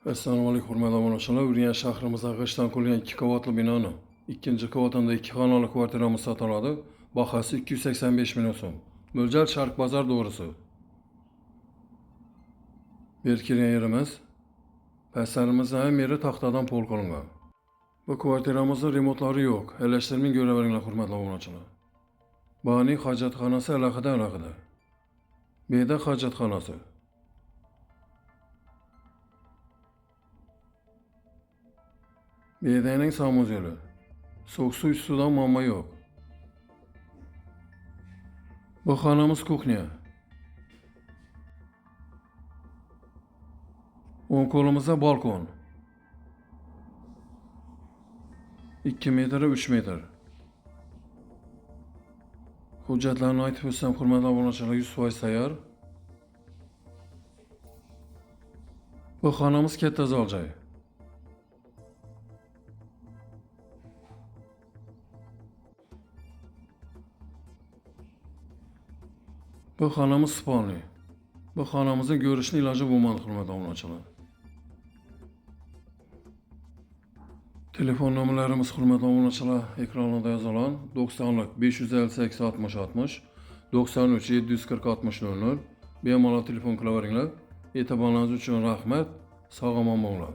Assalomu alaykum, hurmatli obunachilar. Urganch shahrimizda g'ishtdan qurilgan 2 qavatli binoni ikkinchi qavatida 2 xonali kvartiramiz sotiladi. Bahasi 285 million so'm. Mo'ljal Sharq bozor to'g'risi. Bu yer kirgan yerimiz. Pastlarimizda ham yeri taxtadan pol qilingan. Bu kvartiramizda remontlari yo'q. Aralashtirmay ko'raveringlar, hurmatli obunachilar. Bani hojatxonasi alohida alohida. Bu yerda hojatxonasi. Bu yerda sanuzeli. Soğuk su sudan muammo yo'q. Bu xonamiz kuxnya. O'ng qo'limizda balkon. 2 metr 3 metr. Hujjatlarni aytib o'tsam, hurmatli obunachilar, 100% tayyor. Bu xonamiz katta zal joy. Bu xonamiz spalni. Bu xonamizni ko'rishni iloji bo'lmadi, hurmatli obunachilar. Telefon nomerlarimiz, hurmatli obunachilar, ekranlarda yozilgan: 90 558 60 60, 93 740 60 00. Bemalol telefon qilaveringlar. E'tiboringiz uchun rahmat. Sog' omon bo'linglar.